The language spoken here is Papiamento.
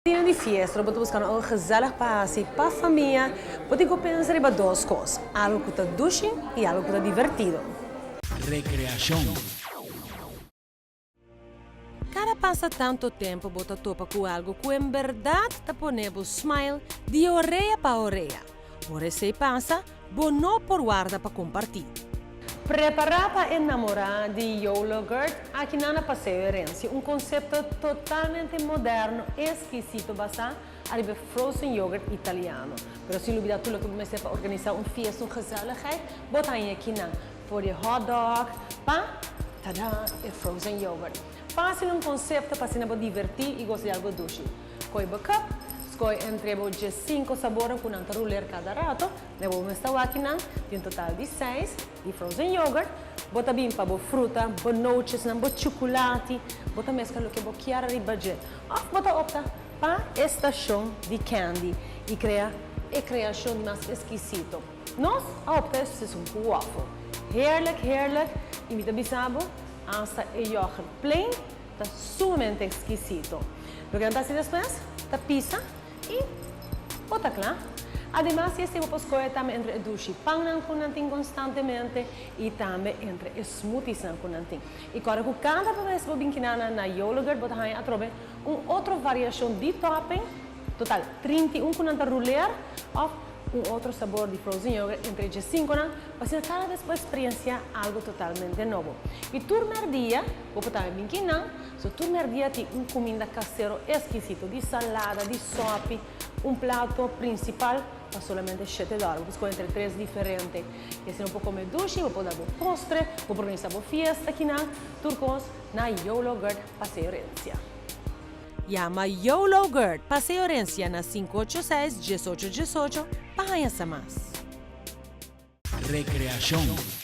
Dia di fiesta, bo ta buscando algo gezellig pa haci pa famia, bo tin cu pensa riba dos cos, algo cu ta dushi y algo cu ta divertido. Recreacion. Cada pasa tanto tempo bo ta topa cu algo cu en berdad ta pone bo smile di orea pa orea. Ora esey pasa, bo no por warda pa comparti. Prepara pa enamora di Yologurt aki na na Paseo Herencia, un concepto totalmente moderno, exquisito basa ariba e frozen yogurt italiano. Pero sin lubida tur loke bo mester pa organisa un fiesta, un gezelligheid, bo ta haña akinan, for di hot dog pa, tada, e frozen yogurt. Facil un concepto pa asina bo diverti y gosa di algo dushi. Coy bo cup, scoy entre bo diescinco sabornan cu nan ta ruler cada rato, Den bo mester wak nan di un total di seis di frozen yogurt. Bo ta bin pa bo fruta, bo nootjesnan, bo chukulati, bo ta meskla loke bo kier riba dje. Òf bo ta opta pa e stashon di candy i krea e kreashon di mas eskisito. Nos a opta esun ku waffle. Heerlijk, heerlijk i mi ta bisa bo, asta e yoghurt plain ta sumamente ekskisito. Loke nan ta hasi despues ta pisa. I bo ta kla. Ademas di esei bo por skohe tambe entre e dushi pannan ku nan tin konstantemente i tambe entre e smoothiesnan ku nan tin. I kòrda ku kada bes bo bin kinana na Yologurt bo ta haña atrobe un otro variashon di topping, total 31 ku nan ta rulear, òf un otro sabor di frozen yogurt entre e diesinkonan pa asina kada bes bo eksperensiá algu totalmente nobo. I tur mèrdia bo por tambe bin kinan. So tur merdia tin un cuminda casero exquisito, di salada, di sopi, un plato principal pa solamente shete dòler. Bo por scoge entre tres diferente. Y asina bo por come dushi, bo por da bo postre, bo por organisa bo fiesta kinan, tur cos na Yologurt Paseo Herencia. Yama Yologurt Paseo Herencia na sinku ocho seis, diesocho diesocho pa haña sa mas. Recreacion.